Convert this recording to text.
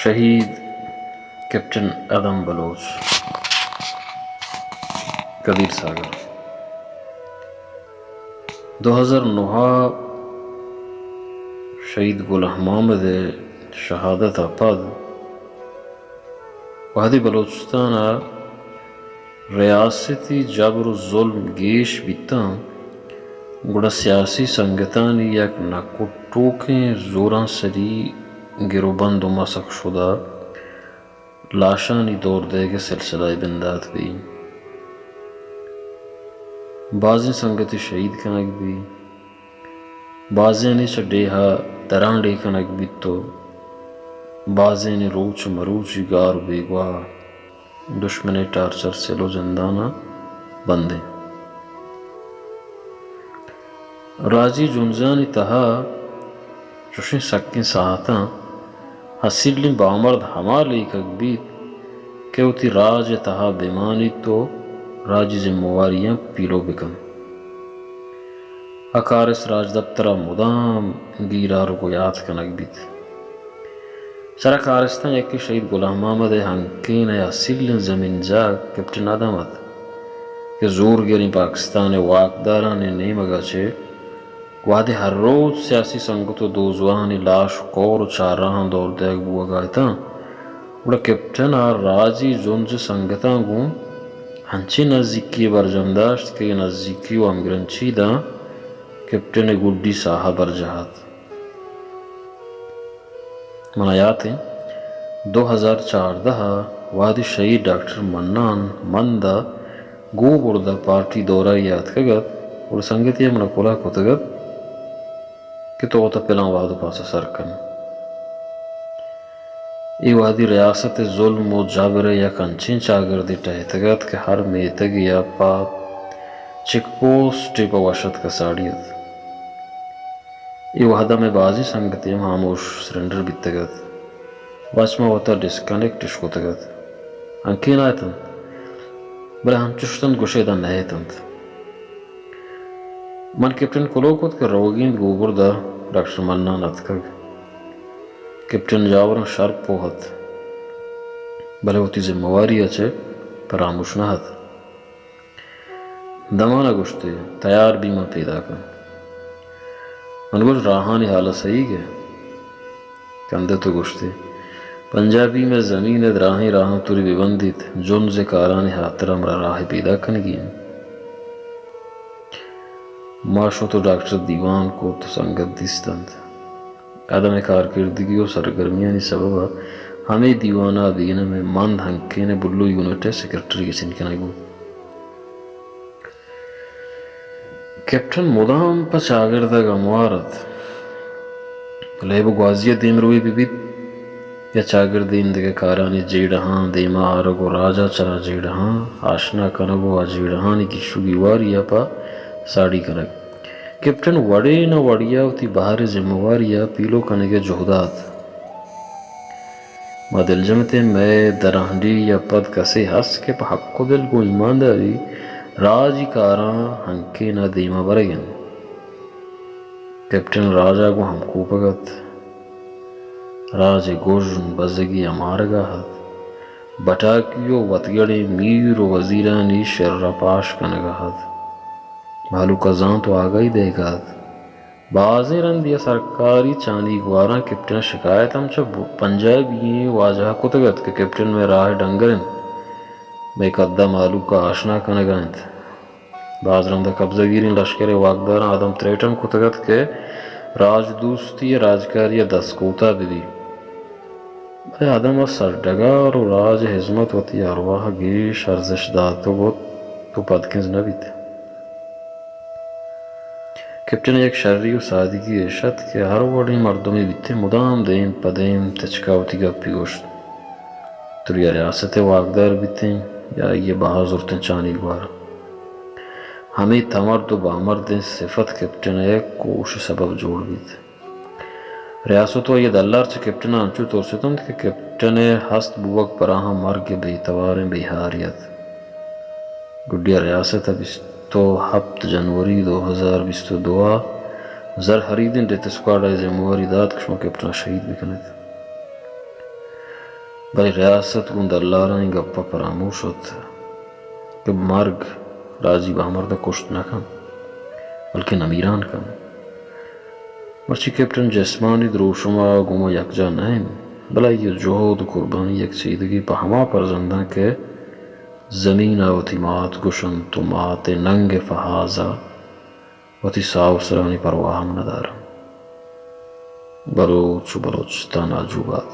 شہید کیپٹن ادم بلوچ، کبیر ساگر۔ دو ہزار نہ ءَ شہید گل محمد ءِ شہادت ءَ پد وہدے بلوچستان ءَ ریاستی جبر و ظلم گیش بیتاں، گڑا سیاسی سنگتانی یک نکٹوکیں زورانسری گروبند و مسخ شدہ لاشانی دور دئیگ ءِ سلسلہ ءَ بندات بی۔ بازیں سنگتے شہید کنگ بی، بازینے چہ ڈیہہ ءَ درانڈے کنگ بیت و بازینے روچ مروچی گار و بیگواہ دشمن ءِ ٹارچر سیل و زندان ءَ بند انت۔ راجی جنزانی تہا چوشیں سکیں ساہتاں ہسیلیں بامرد ہما لیکگ بیت کہ وتی راج ءِ تہا بہ مانیت و راجی زمہ واریاں پیلو بہ کنت۔ آ کارست راجدپتر ءَ مدام گیر آرگ و یات کنگ بیت۔ سر ءِ کارستاں یکے شہید گل محمد ءِ ہنکین ءِ ہسیلیں زمین جاگ کیپٹن ادم ات کہ زورگریں پاکستان ءِ واکدارانی نیمگ ءَ چہ وہدے ہر روچ سیاسی سنگت و دوزواہانی لاش کور و چارراہاں دور دئیگ بوگ ءَ اتاں، گڑا کیپٹن ءَ راجی جنز ءِ سنگتاں گوں انچیں نزیکی ءَ برجم داشت کہ اے نزیکی و ہمگرنچی داں کیپٹن ءِ گڈی ساہ ءَ برجاہ ات۔ من ءَ یات انت، دو ہزار چاردہ ءَ وہدے شہید ڈاکٹر منان مند ءَ گوبرد ءَ پارٹی دورہ ءَ اتکگ ات، گڑا سنگتے ءَ من ءَ کلہ کتگ ات کہ تو وت ءَ پلان وہد ءُ پاس ءَ سر کن۔ اے وہدی ریاست ءِ ظلم ءُ جبر ءِ یک انچیں چاگردے ٹہیتگ ات کہ ہر میتگے ءَ پہ چیک پوسٹے پہ وش اتک ءَ ساڑی ات۔ اے وہد ءَ مئے بازیں سنگتے ہم ہاموش سرنڈر بیتگ ات۔ بچ ما وت ءَ ڈسکنیکٹ اش کتگ ات۔ ہنکین ءَ اتنت، بلے ہنچش اتنت گوشے داں نہ اتنت۔ من کیپٹن کلوہ کت کہ روگی انت گوبرد ءَ ڈاکٹر منان اتکگ۔ کیپٹن جاوراں شر پوہ ات، بلے وتی زمہ واری ءَ چہ پراموش نہ ات۔ دمان ءَ گوشت ئے، تیار بی، من پیداک آں۔ من گوشت، راہانی حال ءَ سہیگ ئے؟ کندت ءُ گوشت ئے، پنجابی مئے زمین ءِ دراہیں راہاں توری بہ بندیت، جنز ءِ کارانی ہاترا مارا راہے پیداک کنگی انت۔ ما شت ءُ ڈاکٹر ءِ دیوان کت ءُ سنگت دیست انت۔ ادم ءِ کارکردگی ءُ سرگرمیانی سبب ءَ ہمے دیوان ءَ بی این ایم ءِ مند ہنکین ءِ بلو یونٹ ءِ سیکرٹری گچین کنگ بوت۔ کیپٹن مدام پہ چاگرد ءَ گموار ات۔ لیب ءُ گوازی ءَ دیمروی بہ بیت یا چاگرد ءِ ایندگہ کارانی جیڑہاں دیما آرگ ءُ راج ءَ چہ راجیڑہاں آشنا کنگ ءُ آ جیڑہانی گیش ءُ گیواری ءَ پہ ساڑی کنگ۔ کیپٹن وڑے نہ وڑے ءَ وتی بہر ءِ زمہ واری ءَ پیلو کنگ ءِ جہد ءَ ات۔ ما دلجم اتیں مئے درانڈیہی ءَ پد کسے ہست کہ پہ حق ءُ دل گوں ایمانداری راجی کاراں ہنکین ءَ دیم ءَ برگ ءَ انت۔ کیپٹن راج ءَ گوں ہمکوپگ ات۔ راج ءِ گژن بزگی ءَ مارگ ءَ ات۔ بٹاکی ءُ وتگڑیں میر ءُ وزیرانی شر ءَ پاش کنگ ءَ ات۔ مہلوک ءَ زانت ءُ آگاہی دئیگ ءَ ات۔ بازیں رندے ءَ سرکاری چانی گواراں کیپٹن ءَ شکایت ہم چہ پنجابی ئیں واجہ ءَ کتگ ات کہ کیپٹن مئے راہ ءِ ڈنگر انت، مئے کد ءَ مہلوک ءَ آشنا کنگ ءَ انت۔ باز رند ءَ قبضہ گیریں لشکر ءِ واکداراں ادم تریٹ ہم کتگ ات کہ راجدوستی ءُ راجکاری ءَ دست کوتاہ بہ بی۔ بلے ادم ءَ سرڈگار ءُ راج ءِ ہزمت وتی ارواہ ءَ گیش ارزشت داتگ ات ءُ پدکنز نہ بیت۔ کیپٹن ءِ یک شری ءُ سادگی ایش ات کہ ہر وڑیں مردمے بیتیں مدام دیم پہ دیم تچک ءَ وتی گپی گوشت۔ تریا ریاست ءِ واکدار بیتیں یا آئی ءِ بہا زرتیں چانی گوار۔ ہمے تمرد ءُ بامردیں صفت کیپٹن ءِ کوش ءِ سبب جوڑ بیت۔ ریاست ءُ آئی ءِ دلار چہ کیپٹن ءَ انچو ترس اتنت کہ کیپٹن ءِ ہست بوگ پر آہاں مرگ ءِ بے تواریں بیہارے ات۔ گڈی ءَ ریاست ءَ بیست ءُ ہپت جنوری دو ہزار بیست ءُ دو ءَ زر ہریدیں ڈیتھ اسکواڈ ءَ زمہ واری دات کہ شما کیپٹن ءَ شہید بہ کن ات۔ بلے ریاست گوں دلالانی گپ ءَ پراموش اَت کہ مرگ راجی بامرد ءَ کشت نہ کنت، بلکیں نمیران کنت۔ مرچی کیپٹن جسمانی دروشم ءَ گوں ما یکجاہ نہ اِنت، بلے آئی ءِ جہد ءُ قربانی یک چیدگے پہ ہما پرزنداں کہ زمین ءَ وتی مات گوش اَنت ءُ مات ءِ ننگ ءِ پہاز ءَ وتی ساہ ءُ سرانی پرواہ ہم نہ دار اَنت۔ بلوچ ءُ بلوچستان آجو بات۔